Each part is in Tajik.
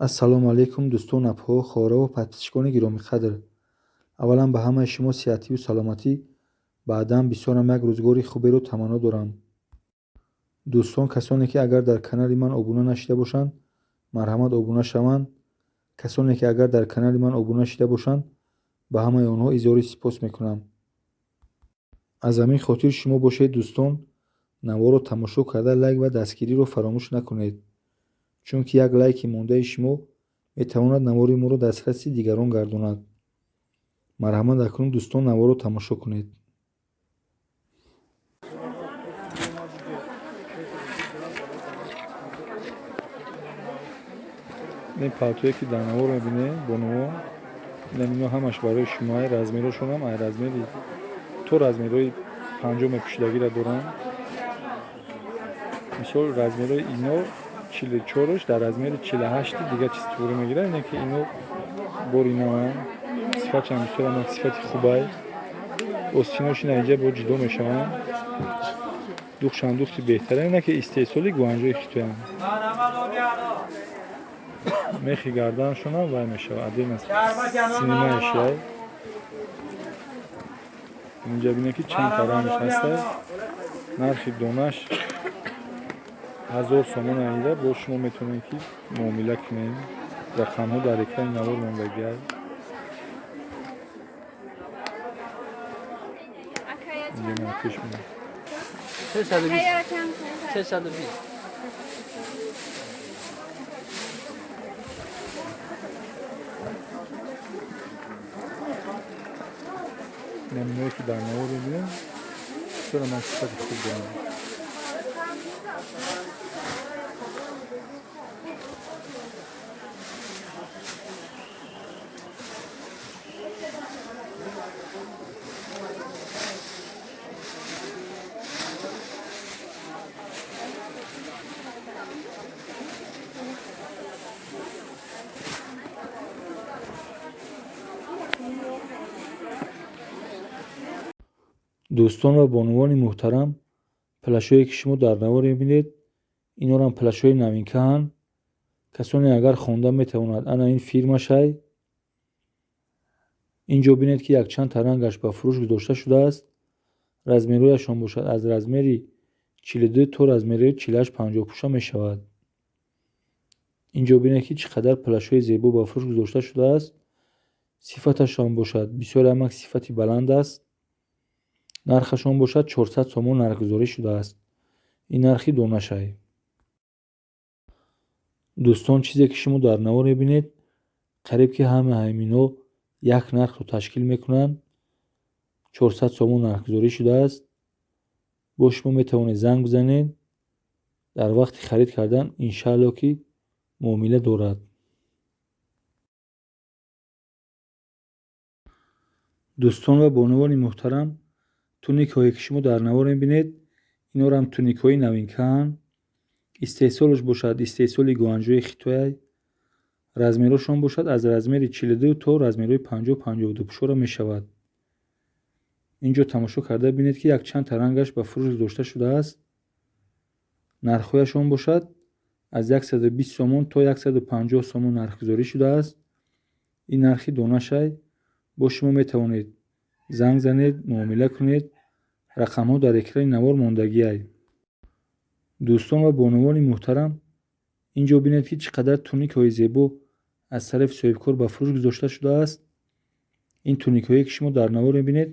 Ассалому алайкум, дӯстон, апҳо, хоҳарову подписчикони гиромиқадр. Аввалан, ба ҳамаи шумо сиҳативу саломатӣ, баъдан бисёрам як рӯзгори хуберо таманно дорам. Дӯстон, касоне ки агар дар канали ман обуна нашида бошанд, марҳамат, обуна шаванд. Касоне ки агар дар канали ман обуна шида бошанд, ба ҳамаи онҳо изҳори сипос мекунам. Аз ҳамин хотир шумо бошед, дӯстон, наворро тамошо карда, лайк ва дастгириро фаромӯш накунед, чунки як лайки мондаи шумо метавонад навори моро дастраси дигарон гардонад. Марҳамат, акнун, дӯстон, наворро тамошо кунед. Ин палтое, ки дар навор мебинед, бонувон, инам ино ҳамаш барои шумоай. Размерҳошонам ай размери то размерҳои 50 мепӯшидагиро доранд. Мисол, размерҳои ино 44-ш дар размери 48-и дига чиз туғри мегирад. Ине ки ино бори наванд, сифатшам бисёрам як сифати хубай. Остинош ина инҷа бо ҷудо мешаванд, духшам духти беҳтарин. Ине ки истеҳсоли Гуанҷои Хитоянд. Мехи гарданашонам вай мешавад, отдельно синимаеш яй. Инҷа бинед, ки чанд та рангш ҳастай. Нархи донаш 1000 сомон аида, бо шумо метавонед, ки муомила кунед. Рақамҳо дар экрани навор мондагиай. Инҷа пеш. 320, 320. Намуное, ки дар навор мебинем, бисёр ман сифати хуб дорам. Дӯстон ва бонувони муҳтарам, плащое, ки шумо дар навор мебинед, инорам плащҳои новинкаанд. Касоне агар хонда метавонад, ана ин фирмашай. Инҷо бинед, ки якчанд та рангаш ба фурӯш гузошта шудааст. Размерҳояшон бошад, аз размери 42 то размери 48, 50 пӯша мешавад. Инҷо бинед, ки чӣ қадар плащҳои зебо ба фурӯш гузошта шудааст. Сифаташон бошад, бисёр амак сифати баланд аст. Нархашон бошад, 400 сомон нархгузорӣ шудааст. Ин нархи донашай. Дӯстон, чизе ки шумо дар навор мебинед, қариб ки ҳама ҳамино як нархро ташкил мекунанд. 400 сомон нархгузорӣ шудааст. Бо шумо метавонед занг бизанед дар вақти харид кардан, иншаалло, ки муомила дорад. Дӯстон ва бонувони муҳтарам, туникҳое, ки шумо дар навор мебинед, инорам туникҳои новинкаанд. Истеҳсолаш бошад, истеҳсоли Гуанҷои Хитояй. Размерҳошон бошад, аз размери 42 то размерҳои 50, 52 пӯшора мешавад. Инҷо тамошо карда бинед, ки якчанд та рангаш ба фурӯш гузошта шудааст. Нархҳояшон бошад, аз 120 сомон то 150 сомон нархгузорӣ шудааст. Ин нархи донашай. Бо шумо метавонед занг занед, муомила кунед. Рақамҳо дар экрани навор мондагиай. Дӯстон ва бонувони муҳтарам, инҷо бинед, ки чӣ қадар туникҳои зебо аз тарафи соҳибкор ба фурӯш гузошта шудааст. Ин туникҳое, ки шумо дар навор мебинед,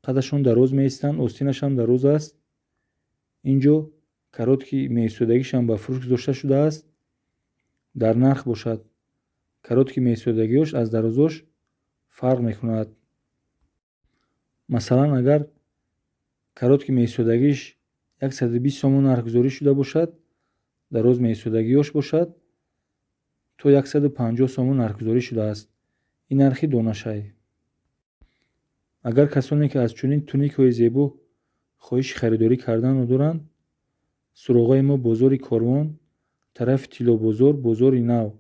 қадашон дароз меистанд, остинашам дароз аст. Инҷо короткий меистодагишам ба фурӯш гузошта шудааст. Дар нарх бошад, короткий меистодагиёш аз дарозош фарқ мекунад. Масалан, агар короткий меистодагиш 120 сомон нархгузорӣ шуда бошад, дароз меистодагиёш бошад, то 150 сомон нархгузорӣ шудааст. Ин нархи донашай. Агар касоне ки аз чунин туникҳои зебо хоҳиши харидорӣ карданро доранд, суроғаи мо: бозори Корвон, тарафи Тиллобозор, бозори Нав,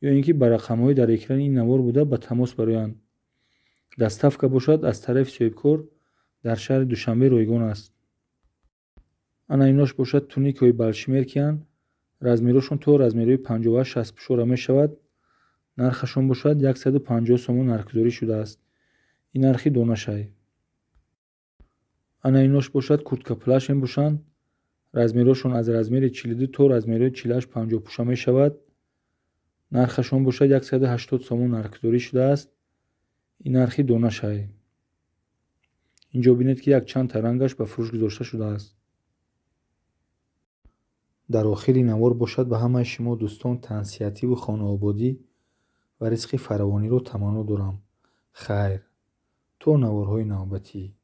ё ин ки ба рақамҳои дар экрани ин навор буда ба тамос бароянд. Доставка бошад, аз тарафи соҳибкор дар шаҳри Душанбе ройгон аст. Ана инош бошад, туникҳои большемеркиянд. Размерҳошон то размерҳои 58, 60 пушора мешавад. Нархашон бошад, 150 сомон нархгузорӣ шудааст. Ин нархи донашай. Ана инош бошад, куртка плащ мебошанд. Размерҳошон аз размери 42 то размерҳои 48, 50 пуша мешавад. Нархашон бошад, 180 сомон нархгузорӣ шудааст. Ин нархи донашай. Инҷо бинед, ки якчанд рангаш ба фурӯш гузошта шудааст. Дар охири навор бошад, ба ҳамаи шумо дӯстон тансиҳативу хонаободӣ ва ризқи фаравониро таманно дорам. Хайр, то наворҳои навбатӣ.